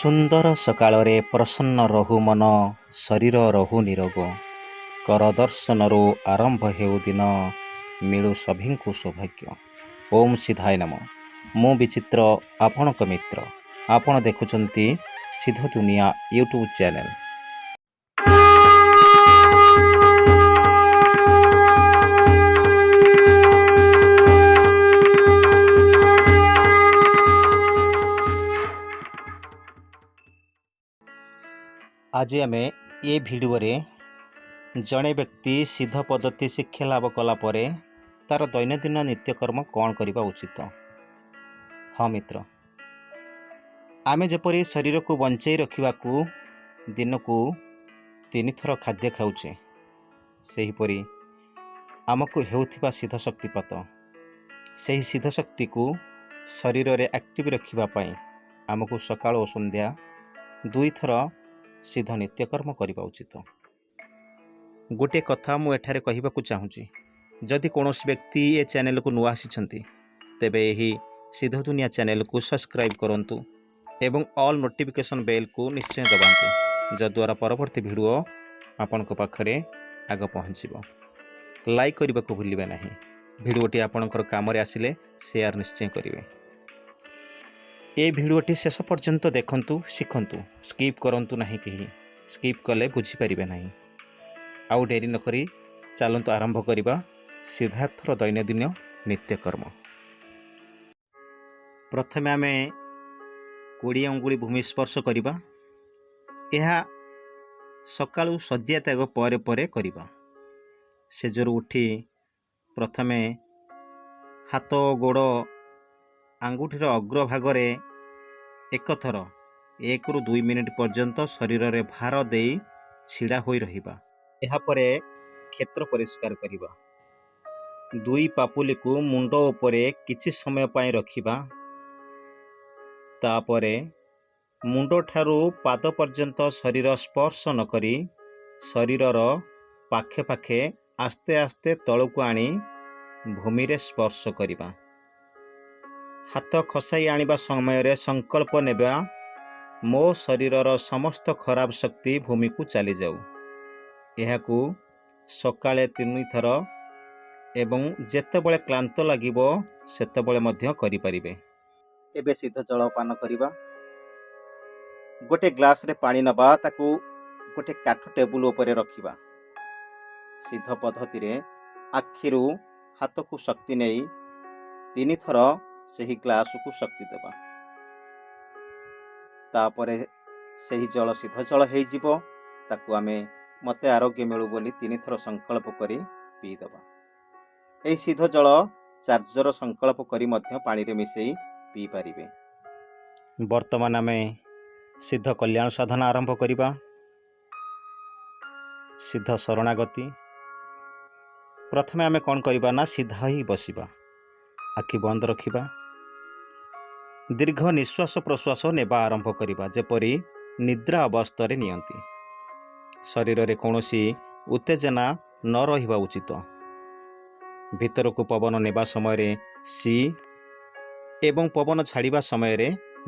ସୁନ୍ଦର ସକାଳରେ ପ୍ରସନ୍ନ ରହୁ ମନ, ଶରୀର ରହୁ ନିରୋଗ। କର ଦର୍ଶନରୁ ଆରମ୍ଭ ହେଉ ଦିନ, ମିଳୁ ସଭିଙ୍କୁ ସୌଭାଗ୍ୟ। ଓମ୍ ସିଦ୍ଧାୟ ନମ। ମୁଁ ବିଚିତ୍ର, ଆପଣଙ୍କ ମିତ୍ର। ଆପଣ ଦେଖୁଛନ୍ତି ସିଦ୍ଧ ଦୁନିଆ ୟୁଟ୍ୟୁବ୍ ଚ୍ୟାନେଲ୍। ଆଜି ଆମେ ଏ ଭିଡ଼ିଓରେ ଜଣେ ବ୍ୟକ୍ତି ସିଦ୍ଧ ପଦ୍ଧତି ଶିକ୍ଷା ଲାଭ କଲା ପରେ ତା'ର ଦୈନନ୍ଦିନ ନିତ୍ୟକର୍ମ କ'ଣ କରିବା ଉଚିତ। ହଁ ମିତ୍ର, ଆମେ ଯେପରି ଶରୀରକୁ ବଞ୍ଚେଇ ରଖିବାକୁ ଦିନକୁ 3 ଥର ଖାଦ୍ୟ ଖାଉଛେ, ସେହିପରି ଆମକୁ ହେଉଥିବା ସିଦ୍ଧ ଶକ୍ତିପାତ, ସେହି ସିଦ୍ଧ ଶକ୍ତିକୁ ଶରୀରରେ ଆକ୍ଟିଭ୍ ରଖିବା ପାଇଁ ଆମକୁ ସକାଳ ଓ ସନ୍ଧ୍ୟା ଦୁଇଥର ସିଦ୍ଧ ନିତ୍ୟକର୍ମ କରିବା ଉଚିତ। ଗୋଟିଏ କଥା ମୁଁ ଏଠାରେ କହିବାକୁ ଚାହୁଁଛି, ଯଦି କୌଣସି ବ୍ୟକ୍ତି ଏ ଚ୍ୟାନେଲକୁ ନୂଆ ଆସିଛନ୍ତି, ତେବେ ଏହି ସିଦ୍ଧ ଦୁନିଆ ଚ୍ୟାନେଲକୁ ସବସ୍କ୍ରାଇବ୍ କରନ୍ତୁ ଏବଂ ଅଲ୍ ନୋଟିଫିକେସନ୍ ବେଲ୍କୁ ନିଶ୍ଚୟ ଦବାନ୍ତୁ, ଯଦ୍ୱାରା ପରବର୍ତ୍ତୀ ଭିଡ଼ିଓ ଆପଣଙ୍କ ପାଖରେ ଆଗ ପହଞ୍ଚିବ। ଲାଇକ୍ କରିବାକୁ ଭୁଲିବେ ନାହିଁ। ଭିଡ଼ିଓଟି ଆପଣଙ୍କର କାମରେ ଆସିଲେ ସେୟାର ନିଶ୍ଚୟ କରିବେ। ଏ ଭିଡ଼ିଓଟି ଶେଷ ପର୍ଯ୍ୟନ୍ତ ଦେଖନ୍ତୁ, ଶିଖନ୍ତୁ। ସ୍କିପ୍ କରନ୍ତୁ ନାହିଁ କେହି। ସ୍କିପ୍ କଲେ ବୁଝିପାରିବେ ନାହିଁ। ଆଉ ଡେରି ନକରି ଚାଲନ୍ତୁ ଆରମ୍ଭ କରିବା ସିଦ୍ଧାର୍ଥର ଦୈନନ୍ଦିନ ନିତ୍ୟକର୍ମ। ପ୍ରଥମେ ଆମେ 20 ଅଙ୍ଗୁଳି ଭୂମି ସ୍ପର୍ଶ କରିବା। ଏହା ସକାଳୁ ଶଯ୍ୟା ତ୍ୟାଗ ପରେ ପରେ କରିବା। ଶେଯରୁ ଉଠି ପ୍ରଥମେ ହାତ ଓ ଗୋଡ଼ ଆଙ୍ଗୁଠିର ଅଗ୍ରଭାଗରେ ଏକଥର 1ରୁ 2 ମିନିଟ୍ ପର୍ଯ୍ୟନ୍ତ ଶରୀରରେ ଭାର ଦେଇ ଛିଡ଼ା ହୋଇ ରହିବା। ଏହାପରେ କ୍ଷେତ୍ର ପରିଷ୍କାର କରିବା। ଦୁଇ ପାପୁଲିକୁ ମୁଣ୍ଡ ଉପରେ କିଛି ସମୟ ପାଇଁ ରଖିବା। ତାପରେ ମୁଣ୍ଡଠାରୁ ପାଦ ପର୍ଯ୍ୟନ୍ତ ଶରୀର ସ୍ପର୍ଶ ନକରି ଶରୀରର ପାଖେ ପାଖେ ଆସ୍ତେ ଆସ୍ତେ ତଳକୁ ଆଣି ଭୂମିରେ ସ୍ପର୍ଶ କରିବା। ହାତ ଖସାଇ ଆଣିବା ସମୟରେ ସଂକଳ୍ପ ନେବା, ମୋ ଶରୀରର ସମସ୍ତ ଖରାପ ଶକ୍ତି ଭୂମିକୁ ଚାଲିଯାଉ। ଏହାକୁ ସକାଳେ ତିନିଥର ଏବଂ ଯେତେବେଳେ କ୍ଳାନ୍ତ ଲାଗିବ, ସେତେବେଳେ ମଧ୍ୟ କରିପାରିବେ। ଏବେ ସିଦ୍ଧ ଜଳ ପାନ କରିବା। ଗୋଟେ ଗ୍ଲାସରେ ପାଣି ନେବା, ତାକୁ ଗୋଟେ କାଠ ଟେବୁଲ ଉପରେ ରଖିବା। ସିଦ୍ଧ ପଦ୍ଧତିରେ ଆଖିରୁ ହାତକୁ ଶକ୍ତି ନେଇ ତିନିଥର ସେହି ଗ୍ଲାସକୁ ଶକ୍ତି ଦେବା। ତାପରେ ସେହି ଜଳ ସିଦ୍ଧ ଜଳ ହେଇଯିବ। ତାକୁ ଆମେ ମୋତେ ଆରୋଗ୍ୟ ମିଳୁ ବୋଲି ତିନିଥର ସଂକଳ୍ପ କରି ପିଇଦେବା। ଏହି ସିଦ୍ଧ ଜଳ ଚାର୍ଜର ସଂକଳ୍ପ କରି ମଧ୍ୟ ପାଣିରେ ମିଶାଇ ପିଇପାରିବେ। ବର୍ତ୍ତମାନ ଆମେ ସିଦ୍ଧ କଲ୍ୟାଣ ସାଧନା ଆରମ୍ଭ କରିବା। ସିଦ୍ଧ ଶରଣାଗତି। ପ୍ରଥମେ ଆମେ କ'ଣ କରିବା ନା ସିଧା ହୋଇ ବସିବା। ଆଖି ବନ୍ଦ ରଖିବା। ଦୀର୍ଘ ନିଶ୍ୱାସ ପ୍ରଶ୍ୱାସ ନେବା ଆରମ୍ଭ କରିବା, ଯେପରି ନିଦ୍ରା ଅବସ୍ଥାରେ ନିଅନ୍ତି। ଶରୀରରେ କୌଣସି ଉତ୍ତେଜନା ନ ରହିବା ଉଚିତ। ଭିତରକୁ ପବନ ନେବା ସମୟରେ ସି ଏବଂ ପବନ ଛାଡ଼ିବା ସମୟରେ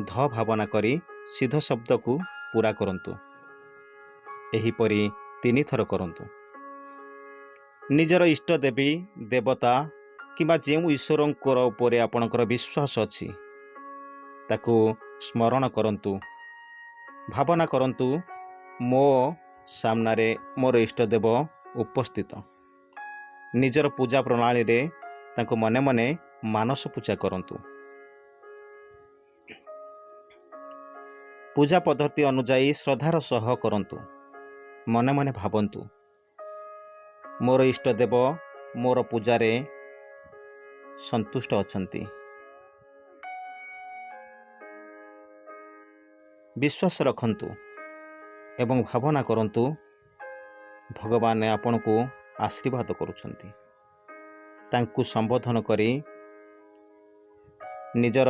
ଧ ଭାବନା କରି ସିଦ୍ଧ ଶବ୍ଦକୁ ପୂରା କରନ୍ତୁ। ଏହିପରି ତିନିଥର କରନ୍ତୁ। ନିଜର ଇଷ୍ଟ ଦେବୀ ଦେବତା କିମ୍ବା ଯେଉଁ ଈଶ୍ୱରଙ୍କର ଉପରେ ଆପଣଙ୍କର ବିଶ୍ୱାସ ଅଛି, ତାକୁ ସ୍ମରଣ କରନ୍ତୁ। ଭାବନା କରନ୍ତୁ, ମୋ ସାମ୍ନାରେ ମୋର ଇଷ୍ଟଦେବ ଉପସ୍ଥିତ। ନିଜର ପୂଜା ପ୍ରଣାଳୀରେ ତାଙ୍କୁ ମନେ ମନେ ମାନସ ପୂଜା କରନ୍ତୁ। ପୂଜା ପଦ୍ଧତି ଅନୁଯାୟୀ ଶ୍ରଦ୍ଧାର ସହ କରନ୍ତୁ। ମନେ ମନେ ଭାବନ୍ତୁ, ମୋର ଇଷ୍ଟଦେବ ମୋର ପୂଜାରେ ସନ୍ତୁଷ୍ଟ ଅଛନ୍ତି। ବିଶ୍ୱାସ ରଖନ୍ତୁ ଏବଂ ଭାବନା କରନ୍ତୁ, ଭଗବାନ ଆପଣଙ୍କୁ ଆଶୀର୍ବାଦ କରୁଛନ୍ତି। ତାଙ୍କୁ ସମ୍ବୋଧନ କରି ନିଜର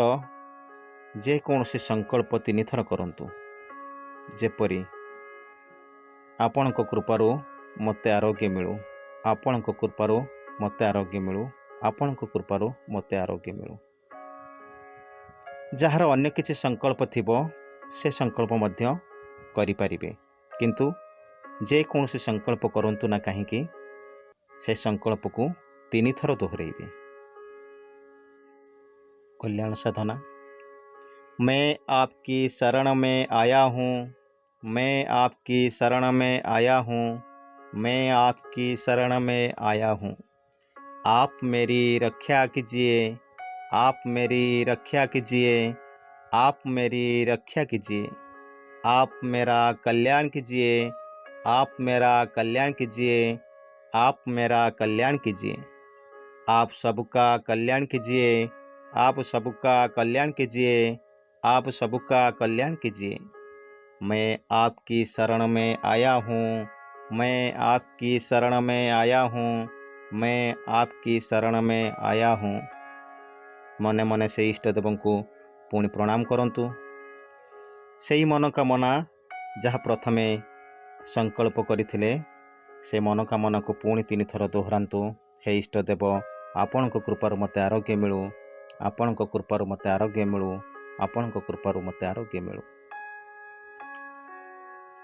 ଯେକୌଣସି ସଂକଳ୍ପ ତିନିଥର କରନ୍ତୁ, ଯେପରି ଆପଣଙ୍କ କୃପାରୁ ମୋତେ ଆରୋଗ୍ୟ ମିଳୁ, ଆପଣଙ୍କ କୃପାରୁ ମୋତେ ଆରୋଗ୍ୟ ମିଳୁ, ଆପଣଙ୍କ କୃପାରୁ ମୋତେ ଆରୋଗ୍ୟ ମିଳୁ। ଯାହାର ଅନ୍ୟ କିଛି ସଂକଳ୍ପ ଥିବ, ସେ ସଂକଳ୍ପ ମଧ୍ୟ କରିପାରିବେ। କିନ୍ତୁ ଯେକୌଣସି ସଂକଳ୍ପ କରନ୍ତୁ ନା କାହିଁକି, ସେ ସଂକଳ୍ପକୁ 3 ଥର ଦୋହରାଇବେ। कल्याण साधना। मैं आपकी शरण में आया हूँ, मैं आपकी शरण में आया हूँ, मैं आपकी शरण में आया हूँ। आप मेरी रक्षा कीजिए, आप मेरी रक्षा कीजिए, आप मेरी रक्षा कीजिए। आप मेरा कल्याण कीजिए, आप मेरा कल्याण कीजिए, आप मेरा कल्याण कीजिए। आप सबका कल्याण कीजिए, आप सबका कल्याण कीजिए, आप सबका कल्याण कीजिए। मैं आपकी शरण में आया हूँ, मैं आपकी शरण में आया हूँ, मैं आपकी शरण में आया हूँ। ମନେ ମନେ ସେଇ ଇଷ୍ଟଦେବଙ୍କୁ ପୁଣି ପ୍ରଣାମ କରନ୍ତୁ। ସେଇ ମନୋକାମନା ଯାହା ପ୍ରଥମେ ସଂକଳ୍ପ କରିଥିଲେ, ସେ ମନୋକାମନାକୁ ପୁଣି ତିନିଥର ଦୋହରାନ୍ତୁ। ହେ ଇଷ୍ଟଦେବ, ଆପଣଙ୍କ କୃପାରୁ ମୋତେ ଆରୋଗ୍ୟ ମିଳୁ, ଆପଣଙ୍କ କୃପାରୁ ମୋତେ ଆରୋଗ୍ୟ ମିଳୁ, ଆପଣଙ୍କ କୃପାରୁ ମୋତେ ଆରୋଗ୍ୟ ମିଳୁ।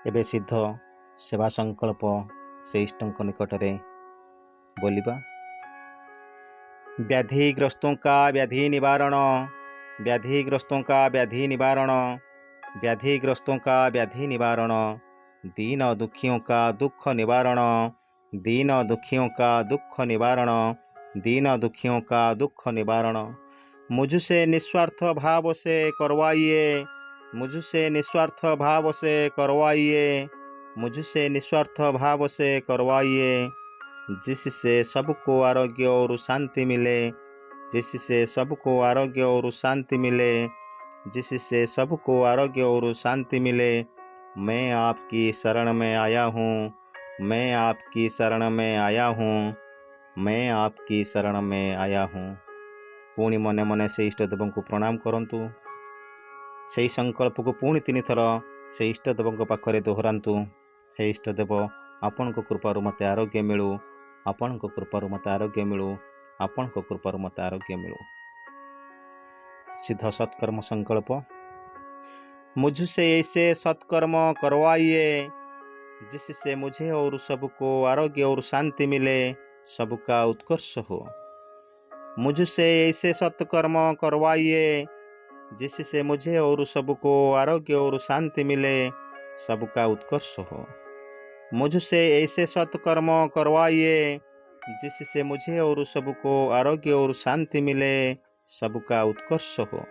ଏବେ ସିଦ୍ଧ ସେବା ସଂକଳ୍ପ ସେ ଇଷ୍ଟଙ୍କ ନିକଟରେ ବୋଲିବା। व्याधिग्रस्तों का व्याधि निवारण, व्याधिग्रस्तों का व्याधि निवारण, व्याधिग्रस्तों का व्याधि निवारण, दीन दुखियों का दुख निवारण, दीन दुखियों का दुख निवारण, दीन दुखियों का दुख निवारण। मुझसे निस्वार्थ भाव से करवाइए, मुझसे निस्वार्थ भाव से करवाइए, मुझसे निस्वार्थ भाव से करवाइए, जिससे सबको आरोग्य और शांति मिले, जिससे सबको आरोग्य और शांति मिले, जिससे सबको आरोग्य और शांति मिले। मैं आपकी शरण में आया हूँ, मैं आपकी शरण में आया हूँ, मैं आपकी शरण में आया हूँ। ପୁଣି ମନେ ମନେ ସେ ଇଷ୍ଟଦେବଙ୍କୁ ପ୍ରଣାମ କରନ୍ତୁ। ସେଇ ସଂକଳ୍ପକୁ ପୁଣି ତିନିଥର ସେ ଇଷ୍ଟଦେବଙ୍କ ପାଖରେ ଦୋହରାନ୍ତୁ। ହେ ଇଷ୍ଟଦେବ, ଆପଣଙ୍କ କୃପାରୁ ମୋତେ ଆରୋଗ୍ୟ ମିଳୁ, ଆପଣଙ୍କ କୃପାରୁ ମୋତେ ଆରୋଗ୍ୟ ମିଳୁ, ଆପଣଙ୍କ କୃପାରୁ ମୋତେ ଆରୋଗ୍ୟ ମିଳୁ। ସିଦ୍ଧ ସତ୍କର୍ମ ସଂକଳ୍ପ। मुझसे ऐसे सत्कर्म करवाइए, जिससे मुझे और सबको आरोग्य और शांति मिले, सबका उत्कर्ष हो। मुझसे ऐसे सत्कर्म करवाइए, जिससे मुझे और सबको आरोग्य और शांति मिले, सबका उत्कर्ष हो। मुझसे ऐसे सत्कर्म करवाइए, जिससे मुझे और सबको आरोग्य और शांति मिले, सबका उत्कर्ष हो।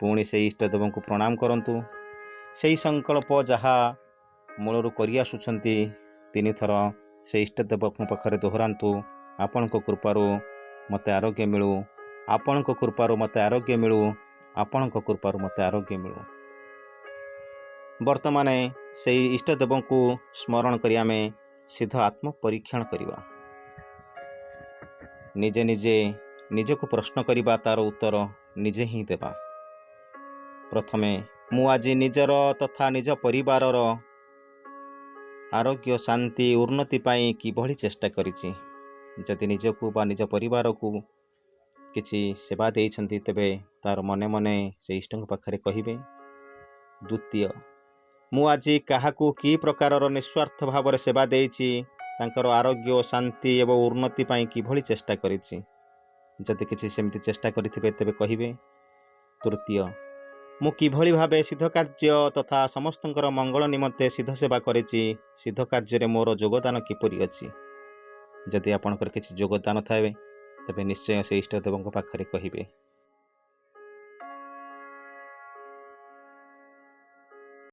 ପୁଣି ସେଇ ଇଷ୍ଟଦେବଙ୍କୁ ପ୍ରଣାମ କରନ୍ତୁ। ସେଇ ସଂକଳ୍ପ ଯାହା ମୂଳରୁ କରିଆସୁଛନ୍ତି, ତିନିଥର ସେ ଇଷ୍ଟଦେବଙ୍କ ପାଖରେ ଦୋହରାନ୍ତୁ। ଆପଣଙ୍କ କୃପାରୁ ମୋତେ ଆରୋଗ୍ୟ ମିଳୁ, ଆପଣଙ୍କ କୃପାରୁ ମୋତେ ଆରୋଗ୍ୟ ମିଳୁ, ଆପଣଙ୍କ କୃପାରୁ ମୋତେ ଆରୋଗ୍ୟ ମିଳୁ। ବର୍ତ୍ତମାନ ସେଇ ଇଷ୍ଟଦେବଙ୍କୁ ସ୍ମରଣ କରି ଆମେ ସିଦ୍ଧ ଆତ୍ମ ପରୀକ୍ଷଣ କରିବା। ନିଜେ ନିଜେ ନିଜକୁ ପ୍ରଶ୍ନ କରିବା, ତା'ର ଉତ୍ତର ନିଜେ ହିଁ ଦେବା। ପ୍ରଥମେ, ମୁଁ ଆଜି ନିଜର ତଥା ନିଜ ପରିବାରର ଆରୋଗ୍ୟ, ଶାନ୍ତି, ଉନ୍ନତି ପାଇଁ କିଭଳି ଚେଷ୍ଟା କରିଛି? ଯଦି ନିଜକୁ ବା ନିଜ ପରିବାରକୁ କିଛି ସେବା ଦେଇଛନ୍ତି, ତେବେ ତା'ର ମନେ ମନେ ସେ ଇଷ୍ଟଙ୍କ ପାଖରେ କହିବେ। ଦ୍ୱିତୀୟ, ମୁଁ ଆଜି କାହାକୁ କି ପ୍ରକାରର ନିସ୍ୱାର୍ଥ ଭାବରେ ସେବା ଦେଇଛି? ତାଙ୍କର ଆରୋଗ୍ୟ, ଶାନ୍ତି ଏବଂ ଉନ୍ନତି ପାଇଁ କିଭଳି ଚେଷ୍ଟା କରିଛି? ଯଦି କିଛି ସେମିତି ଚେଷ୍ଟା କରିଥିବେ, ତେବେ କହିବେ। ତୃତୀୟ, ମୁଁ କିଭଳି ଭାବେ ସିଦ୍ଧ କାର୍ଯ୍ୟ ତଥା ସମସ୍ତଙ୍କର ମଙ୍ଗଳ ନିମନ୍ତେ ସିଦ୍ଧ ସେବା କରିଛି? ସିଦ୍ଧ କାର୍ଯ୍ୟରେ ମୋର ଯୋଗଦାନ କିପରି ଅଛି? ଯଦି ଆପଣଙ୍କର କିଛି ଯୋଗଦାନ ଥାଏ, ତେବେ ନିଶ୍ଚୟ ସେ ଇଷ୍ଟଦେବଙ୍କ ପାଖରେ କହିବେ।